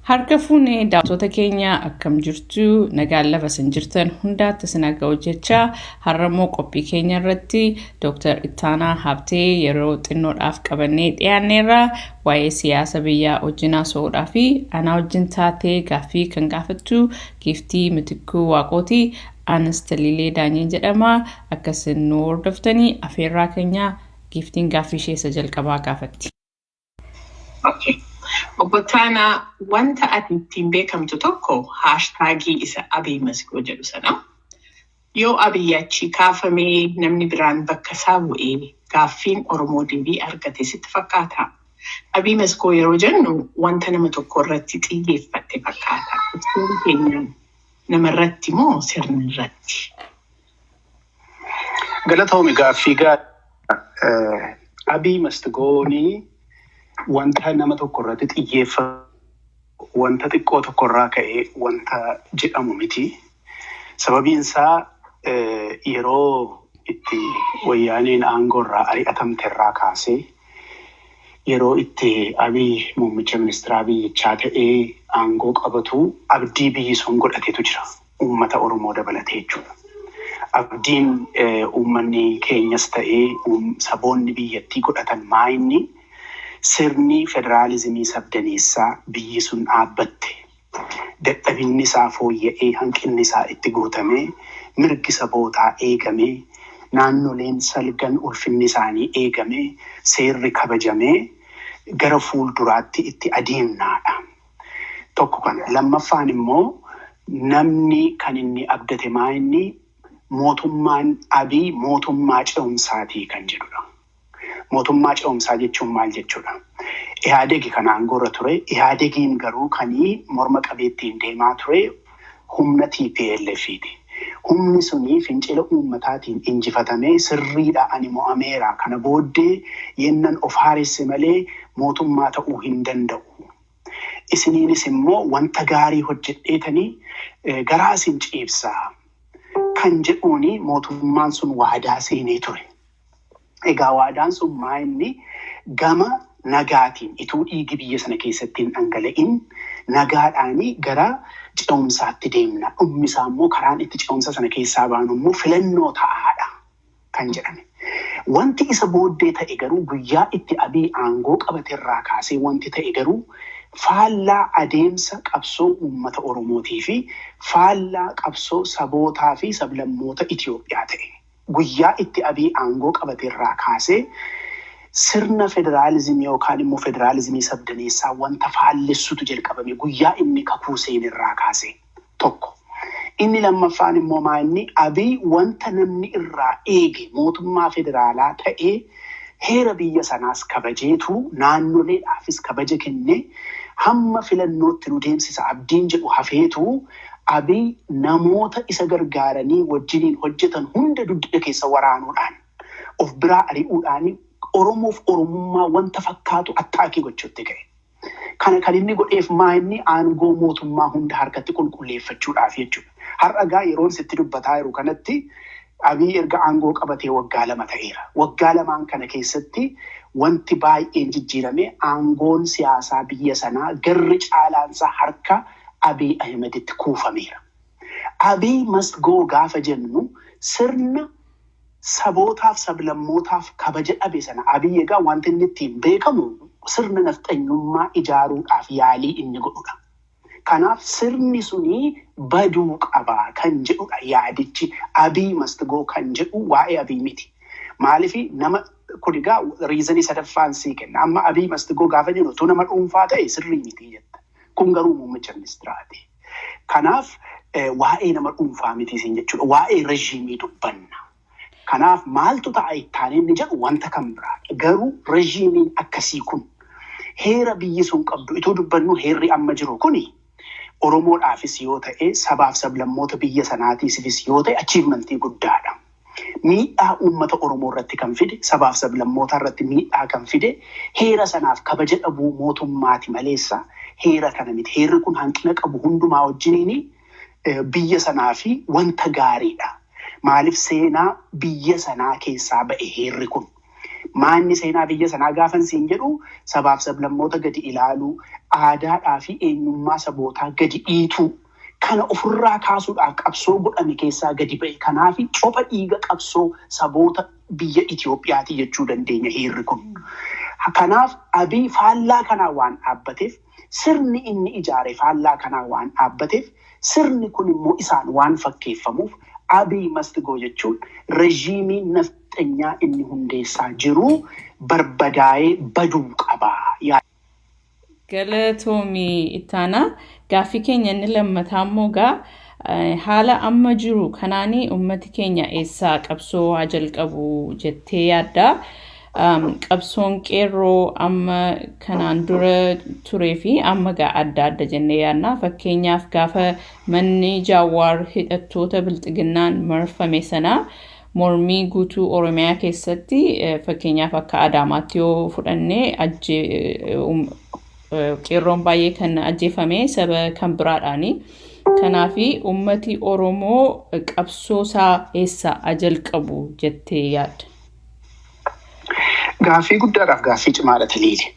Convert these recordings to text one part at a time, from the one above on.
Harka fuunee daawwattoota keenya, akkam jirtu? Nagaan lafa isin jirtan hundaatti isin haa ga'u jecha, har'ammoo qophii keenya irratti Dr. Ittaanaa Habtee yeroo xinnoodhaaf qabannee dhiyaanneerra. Waa'ee siyaasa biyyaa wajjin haasa'uudhaa fi anaa wajjin taatee gaaffii kan gaafattu Giiftii Mitikkuu Waaqooti. Anis Taliilee Daanyeen jedhama. Akka isin nu hordoftanii afeerraa keenya. Giiftiin gaaffii ishee isa jalqabaa gaafatti. Okay. Obbo Ittaanaa, wanta ati ittiin beekamtu tokko hashtagii isa "Abiy must go" jedhu sana. Yoo Abiy achii kaafamee namni biraan bakka isaa bu'ee, gaaffiin Oromoo deebii argate sitti fakkaata? "Abiy must go" yeroo jennu wanta nama tokko irratti xiyyeeffatte fakkaata. Ibsuun keenya namarratti moo sirna irratti? Galatoomi, gaaffii gaarii. "Abiy must goonii" wanta nama tokko irratti xiyyeeffatu, wanta xiqqoo tokko irraa ka'ee wanta jedhamu miti. Sababiin isaa, yeroo itti Wayyaaneen aangoo irraa ari'atamte irraa kaasee, yeroo itti Abiy muummicha ministeeraa biyyichaa ta'ee aangoo qabatu, abdii biyyi sun godhatetu jira. Uummata Oromoo dabalatee jechuudha. Abdiin uummanni keenyas ta'ee saboonni biyyattii godhatan maayinni sirni federaalizimii sabdaneessaa biyyi sun dhaabbatte, dadhabinni isaa fooyya'ee, hanqinni isaa itti guutamee, mirgi sabootaa eegamee, naannoleen salgan ulfinni isaanii eegamee, seerri kabajamee, gara fuulduraatti itti adeemnaadha. Tokko kana. Lammaffaan immoo, namni kan inni abdate maayinni mootummaan Abiy mootummaa ce'umsaatii kan jedhudha. Mootummaa ce'umsaa jechuun maal jechuudha? Ihaadegi kan aangoorra ture. Ihaadegiin garuu kanii morma qabeettiin deemaa ture humna TPLF'ti. Humni suni fincila uummataatiin injifatamee, sirriidha, ani mo'ameera, kana booddee yennan of haaresse malee mootummaa ta'uu hin danda'u. Isiniinis immoo wanta gaarii hojjedheetanii garaa isin ciibsaa kan jedhuuni mootummaan sun waadaa seenee ture. Egaa waadaan sun maa inni gama nagaatiin ituu dhiigi biyya sana keessatti hin dhangala'in nagaadhaanii gara ce'umsaatti deemna. Dhummi isaa immoo, karaan itti ce'umsa sana keessaa baanu immoo filannoo ta'aadha kan jedhame. Wanti isa booddee ta'e garuu, guyyaa itti Abiy aangoo qabate irraa kaasee wanti ta'e garuu faallaa adeemsa qabsoo uummata Oromootii fi faallaa qabsoo sabootaa fi sablammoota Itoophiyaa ta'e. Guyyaa itti Abiy aangoo qabate irraa kaasee sirna federaalizimii yookaan immoo federaalizimii sabdaneessaa wanta faallessutu jalqabame, guyyaa inni kakuu seene irraa kaasee tokko. Inni lammaffaan immoo maa inni Abiy wanta namni irraa eege, mootummaa federaalaa ta'ee heera biyya sanaas kabajeetu, naannoleedhaafis kabaja kennee, hamma filannootti nu deemsisa abdiin jedhu hafeetu, Abiy namoota isa gargaaranii wajjiniin hojjetan hunda dugda keessa waraanuudhaan, of biraa ari'uudhaan, Oromoof Oromummaa wanta fakkaatu attack gochuutti ka'e. Kana kan inni godheef maa inni aangoo mootummaa hunda harkatti qulqulleeffachuudhaaf jechuudha. Har'a gaa yeroon sitti dubbataa jiru kanatti Abiy erga aangoo qabatee waggaa 2 ta'eera. Waggaa 2n kana keessatti wanti baay'een jijjiirame, aangoon siyaasaa biyya sanaa garri caalaansaa harka Abiy Ahimeditti kuufameera. "Abiy must go" gaafa jennu, sirna sabootaaf sablammootaaf kabaja dhabe sana, Abiy egaa wanti inni ittiin beekamu sirna nafxanyummaa ijaaruudhaaf yaalii inni godhudha. Kanaaf sirni suni baduu qaba kan jedhudha yaadichi. "Abiy must go" kan jedhu waa'ee Abiy miti. Maaliif nama kun egaa reasonii sadaffaan sii kenna. Amma "Abiy must go" gaafa jennu, utuu nama dhuunfaa ta'e sirrii miti jetta. Kun garuu muummicha ministiraati. Kanaaf waa'ee nama dhuunfaa miti isin jechuudha. Waa'ee rejiimii dubbanna. Kanaaf maaltu ta'a ittaanee inni jedhu wanta kan biraadha. Garuu rejiimiin akkasii kun, heera biyyi sun qabdu itoo dubbannu, heerri amma jiru kuni Oromoodhaafis yoo ta'e, sabaaf sablammoota biyya sanaatiifis yoo ta'e, achievementii guddaadha. Miidhaa uummata Oromoo irratti kan fide, sabaaf sablammoota irratti miidhaa kan fide, heera sanaaf kabaja dhabuu mootummaati maleessa heera kana miti. Heerri kun hanqina qabu hundumaa wajjiniin biyya sanaa fi wanta gaariidha. Maaliif, seenaa biyya sanaa keessaa ba'e heerri kun. Maanni seenaa biyya sanaa gaafan siin jedhu sabaaf sablammoota gadi ilaaluu, aadaadhaa fi eenyummaa sabootaa gadi dhiituu kana ofirraa kaasuudhaaf qabsoo godhame keessaa gadi ba'e. Kanaaf copha dhiiga qabsoo saboota biyya Itoophiyaati jechuu dandeenya heerri kun. Kanaaf Abiy faallaa kanaa waan dhaabbateef, sirni inni ijaare faallaa kanaa waan dhaabbateef, sirni kun immoo isaan waan fakkeeffamuuf, Abiy must go jechuun rejiimii nafxanyaa inni hundeessaa jiru barbadaa'ee baduu qaba. Galatoomii Ittaanaa. Gaaffii keenya inni lammataa immoo gaa haala amma jiru kanaanii uummati keenya eessaa qabsoo haa jalqabu jettee yaaddaa? Qabsoon qeerroo amma kanaan dura turee fi amma gaa adda adda jennee yaadna. Fakkeenyaaf, gaafa manni Jawaar hidhattoota bilxiginnaan marfame sana mormii guutuu Oromiyaa keessatti, fakkeenyaaf akka Adaamaatti yoo fudhanne, qeerroon baay'ee kan ajjeefame saba kan biraadhaani. Kanaafi uummati Oromoo qabsoo isaa eessa haa jalqabu jettee yaadda? Gaaffii guddaadhaaf gaaffii cimaadha, Taliili.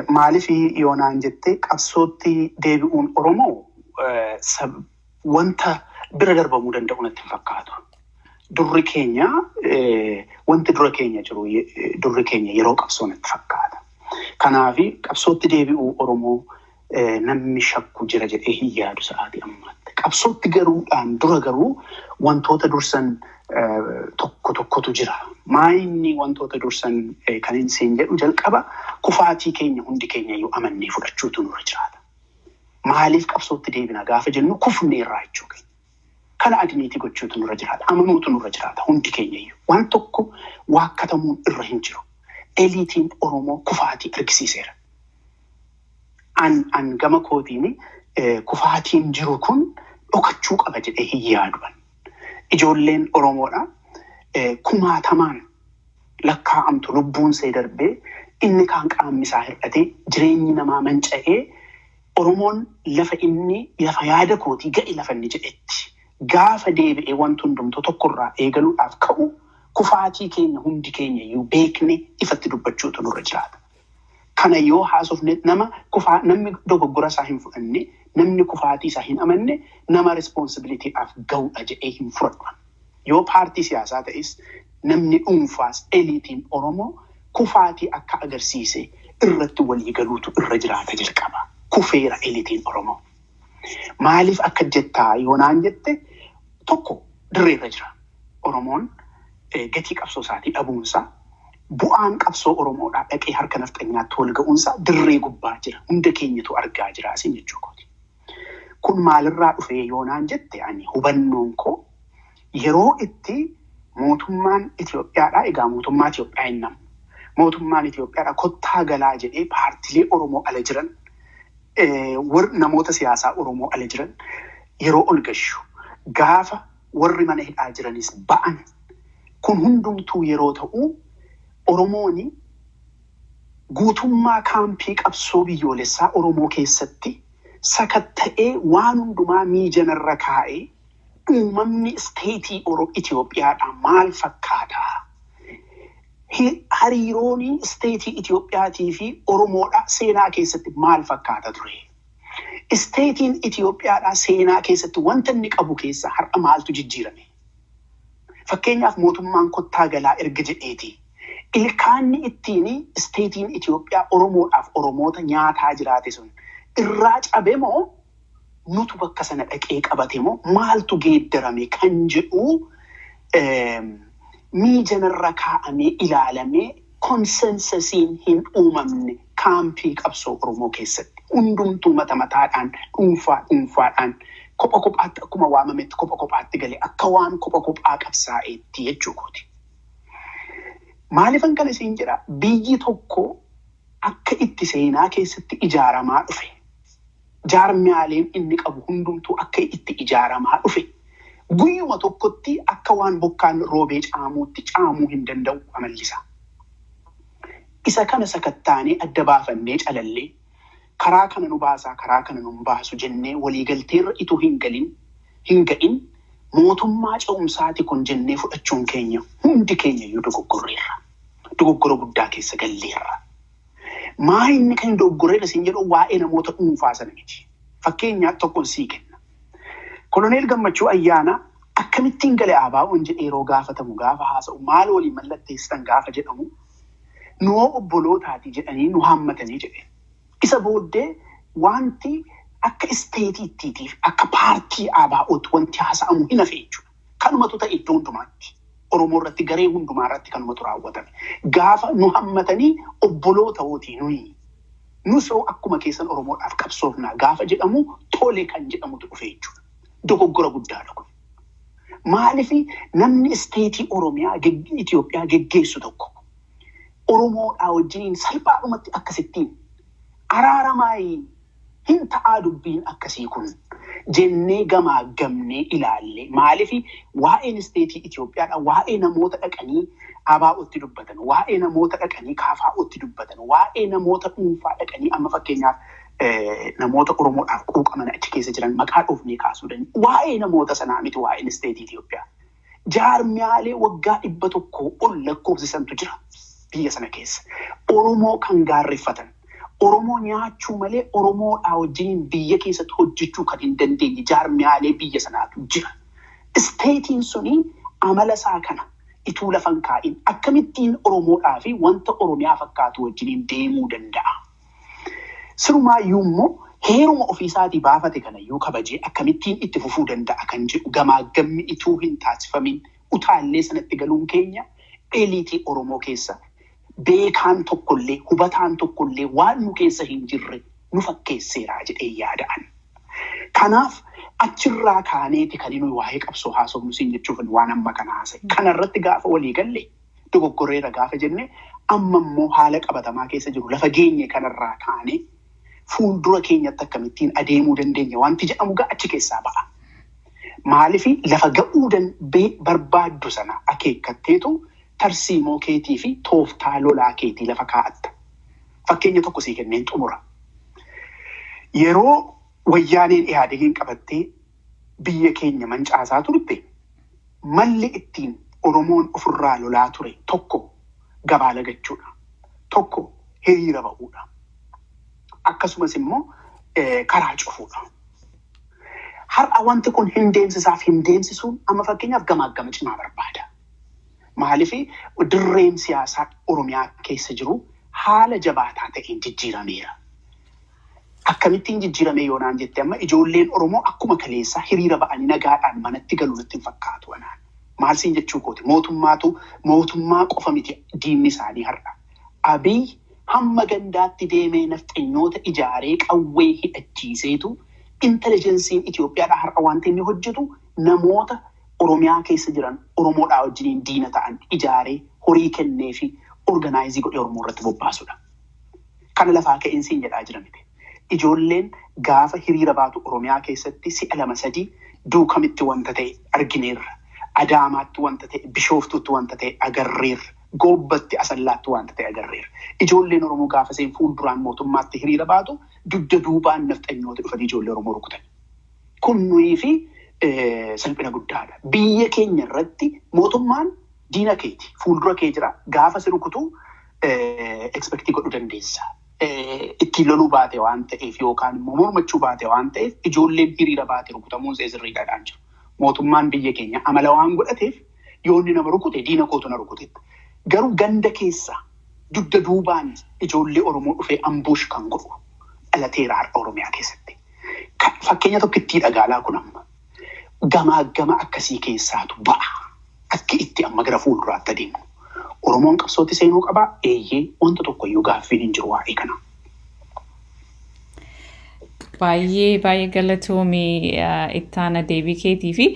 Maaliif yoonaan jettee, qabsootti deebi'uun Oromoo wanta bira darbamuu danda'u natti hin fakkaatu. Durri keenya, wanti dura keenya jiru, durri keenya yeroo qabsoo natti fakkaata. Kanaaf qabsootti deebi'uu Oromoo namni shakku jira jedhee hin yaadu sa'aatii ammaatti. Qabsootti garuudhaan dura garuu wantoota dursan tokko tokkotu jira. Maayinni wantoota dursan kan inni siin jedhu, jalqaba kufaatii keenya hundi keenya iyyuu amannee fudhachuutu nurra jiraata. Maaliif qabsootti deebina gaafa jennu kufneerraa jechuu keenya. Kana admit gochuutu nurra jiraata. Amanuutu nurra jiraata hundi keenya iyyuu. Waan tokko waakkatamuun irra hin jiru. Eliitiin Oromoo kufaatii argisiiseera. An gama kootiin kufaatiin jiru kun dhokachuu qaba jedhee hin yaadu. Ijoolleen Oromoodha. Kumaatamaan lakkaa'amtu lubbuun see darbee, inni kaan qaamni isaa hir'atee, jireenyi namaa manca'ee, Oromoon lafa inni lafa yaada kootii ga'e lafa inni jedhetti gaafa deebi'ee wanti hundumtuu tokkorraa eegaluudhaaf ka'u, kufaatii keenya hundi keenya iyyuu beekne ifatti dubbachuutu nurra jiraata. Kana yoo haasofne, nama kufaa, namni dogoggora isaa hin fudhanne, namni kufaatii isaa hin amanne nama responsibilitydhaaf ga'uudha jedhee hin fudhadhu. Yoo paartii siyaasaa ta'es, namni dhuunfaas, eliitiin Oromoo kufaatii akka agarsiise irratti walii galuutu irra jiraata jalqaba. Kufeera eliitiin Oromoo. Maaliif akka jettaa yoonaan jette, tokko dirreerra jira. Oromoon gatii qabsoo isaatii dhabuunsaa, bu'aan qabsoo Oromoodhaa dhaqee harka nafxanyaatti wal ga'uunsaa dirree gubbaa jira. Hunda keenyatu argaa jira asin jechuu kooti. Kun maalirraa dhufee yoonaan jette, ani hubannoon koo yeroo itti mootummaan Itoophiyaadhaa, egaa mootummaa Itoophiyaa hin namu. Mootummaan Itoophiyaadhaa kottaa galaa jedhee paartilee Oromoo ala jiran, namoota siyaasaa Oromoo ala jiran yeroo ol gashu, gaafa warri mana hidhaa jiranis ba'an, kun hundumtuu yeroo ta'u, Oromooni guutummaa kaampii qabsoo biyyoolessaa Oromoo keessatti sakatta'ee, waan hundumaa miijanarra kaa'ee, uumamni isteetii Itoophiyaadhaa maal fakkaata? Hariiroon isteetii Itoophiyaatii fi Oromoodhaa seenaa keessatti maal fakkaata ture? Isteetiin Itoophiyaadhaa seenaa keessatti wanta inni qabu keessa har'a maaltu jijjiirame? Fakkeenyaaf, mootummaan kottaa galaa erga jedheeti. Ilkaanni ittiin isteetiin Itoophiyaa Oromoodhaaf Oromoota nyaataa jiraate sun irraa cabe moo, nutu bakka sana dhaqee qabate moo, maaltu geeddarame kan jedhu miijanarra kaa'amee ilaalamee consensusiin hin uumamne kaampii qabsoo Oromoo keessatti. Hundumtuu mata mataadhaan, dhuunfaa dhuunfaadhaan, kopha kophaatti akkuma waamametti kopha kophaatti galee akka waan kopha kophaa qabsaa'eetti jechuu kooti. Maaliifan kana isiin jedha? Biyyi tokko akka itti seenaa keessatti ijaaramaa dhufe, jaarmiyaaleen inni qabu hundumtuu akka itti ijaaramaa dhufe, guyyuma tokkotti akka waan bokkaan roobee caamuutti caamuu hin danda'u amallisa. Isa kana sakattaanee adda baafannee, calallee, karaa kana nu baasaa, karaa kana nu baasu jennee waliigalteerra ituu hin galin hin ga'in mootummaa ce'umsaati kun jennee fudhachuun keenya hundi keenya iyyuu dogoggorreerra. Dogoggora guddaa keessa galleerra. Maa inni kan dogoggoreedha siin jedhu waa'ee namoota dhuunfaa sana miti. Fakkeenyaaf tokkoon sii kenna. Koloneel Gammachuu Ayyaanaa akkamittiin gale ABO'n jedhee yeroo gaafatamu gaafa haasa'u maal waliin mallatteessitan gaafa jedhamu nuoo obbolootaati jedhanii nu haammatanii jedhe. Isa booddee wanti akka isteetiittiitiif akka paartii ABO'tti wanti haasa'amu hin hafe jechuudha. Kanumatu ta'e iddoo hundumaatti. Oromoo irratti garee hundumaa irratti kanumatu raawwatame. Gaafa nu hammatanii obboloota hootii nuyi. Nusoo akkuma keessan Oromoodhaaf qabsoofnaa gaafa jedhamu tole kan jedhamutu dhufe jechuudha. Dogoggora guddaadha kun. Maaliif namni isteetii Oromiyaa Itoophiyaa geggeessu tokko Oromoodhaa wajjiniin salphaadhumatti akkasittiin araaramaayii hin ta'aa dubbiin akkasii kun jennee gamaa gamnee ilaalle maaliif waa'een isteetii Itoophiyaadha waa'ee namoota dhaqanii ABO'tti dubbatan waa'ee namoota dhaqanii KFO'tti dubbatan waa'ee namoota dhuunfaa dhaqanii amma fakkeenyaaf namoota Oromoodhaaf quuqaman achi keessa jiran maqaa dhoofnee kaasuu dandeenya. Waa'ee namoota sanaa miti waa'een isteetii Itoophiyaa. Jaarmiyaalee waggaa 100 ol lakkoofsisantu jira biyya sana keessa. Oromoo kan gaarreeffatan. Oromoo nyaachuu malee Oromoodhaa wajjiniin biyya keessatti hojjechuu kan hin dandeenye jaarmiyaalee biyya sanaatu jira. Isteetiin suni amala isaa kana ituu lafan kaa'in akkamittiin Oromoodhaa fi wanta Oromiyaa fakkaatu wajjiniin deemuu danda'a. Sirumaayyuu immoo heeruma ofiisaatii baafate kanayyuu kabajee akkamittiin itti fufuu danda'a kan jedhu gamaagammi ituu hin taasifamin utaallee sanatti galuun keenya eliitii Oromoo keessa beekaan tokkollee hubataan tokkollee waan nu keessa hin jirre nu fakkeesseeraa jedhee yaada'an. Kanaaf achirraa kaaneeti kan nuyi waa'ee qabsoo haasofnu siin jechuuf waan amma kana haasa'e. Kanarratti gaafa walii galle dogoggorreera gaafa jenne amma immoo haala qabatamaa keessa jiru lafa geenye kanarraa kaanee fuuldura keenyatti akkamittiin adeemuu dandeenya wanti jedhamu gaa achi keessaa ba'a. Maaliif lafa ga'uu barbaaddu sana akeekkatteetu tarsiimoo keetii fi tooftaa lolaa keetii lafa kaa'atta. Fakkeenya tokko sii kenneen xumura. Yeroo wayyaaneen Ihaadegiin qabattee biyya keenya mancaasaa turte malli ittiin Oromoon ofirraa lolaa ture tokko gabaa lagachuudha. Tokko hiriira ba'uudha. Akkasumas immoo karaa cufuudha. Har'a wanti kun hin deemsisaaf hin deemsisuun amma fakkeenyaaf gamaagama cimaa barbaada. Maaliif dirreen siyaasaa Oromiyaa keessa jiru haala jabaataa ta'een jijjiirameera. Akkamittiin jijjiirame yoonaan jette amma ijoolleen Oromoo akkuma kaleessaa hiriira ba'anii nagaadhaan manatti galuu natti hin fakkaatu anaan. Maal siin jechuu kooti mootummaa qofa miti diinni isaanii har'a. Abiy hamma gandaatti deemee nafxanyoota ijaaree qawwee hidhachiiseetu intelijensiin Itoophiyaadhaa har'a wanti inni hojjetu namoota Oromiyaa keessa jiran Oromoodhaa wajjiniin diina ta'an ijaaree horii kennee fi organaayizii godhee Oromoo irratti bobbaasudha. Kana lafaa ka'insiin jedhaa jira miti. Ijoolleen gaafa hiriira baatu Oromiyaa keessatti si'a 2-3 duukamitti wanta ta'e argineerra. Adaamaatti wanta ta'e, Bishooftuutti wanta ta'e agarreerra. Goobbatti Asallaatti wanta ta'e agarreerra. Ijoolleen Oromoo gaafa seen fuulduraan mootummaatti hiriira baatu dugda duubaan nafxanyoota dhufanii ijoollee Oromoo rukutan. Kun nuyii fi salphina guddaadha. Biyya keenya irratti mootummaan diina keeti. Fuuldura kee jira. Gaafa si rukutu expectii godhuu dandeessa. Ittiin loluu baate waan ta'eef yookaan immoo mormachuu baate waan ta'eef ijoolleen hiriira baate rukutamuun sirriidhaan jiru. Mootummaan biyya keenya amala waan godhateef yoonni nama rukute diina kootu na rukute. Garuu ganda keessa dugda duubaan ijoollee Oromoo dhufee ambuush kan godhu dhalateera har'a Oromiyaa keessatti. Fakkeenya tokkittii dhagaalaa kun amma gamaa gama akkasii keessaatu ba'a. Akka itti amma gara fuulduraatti adeemu. Oromoon qabsootti seenuu qabaa eeyyee wanta tokkoyyuu gaaffiin hin jiru waa'ee kana. Baay'ee baay'ee galatoomii ittaana deebii keetii fi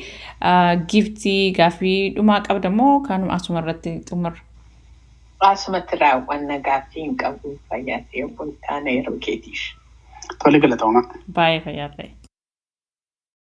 giftii gaaffii dhumaa qabda moo kanuma asuma irratti xumurra? Asumatti raawwanna gaaffii hin qabu fayyaa ta'e obbo Ittaana yeroo keetiif. Tole galatoomaa. Baay'ee fayyaa ta'e.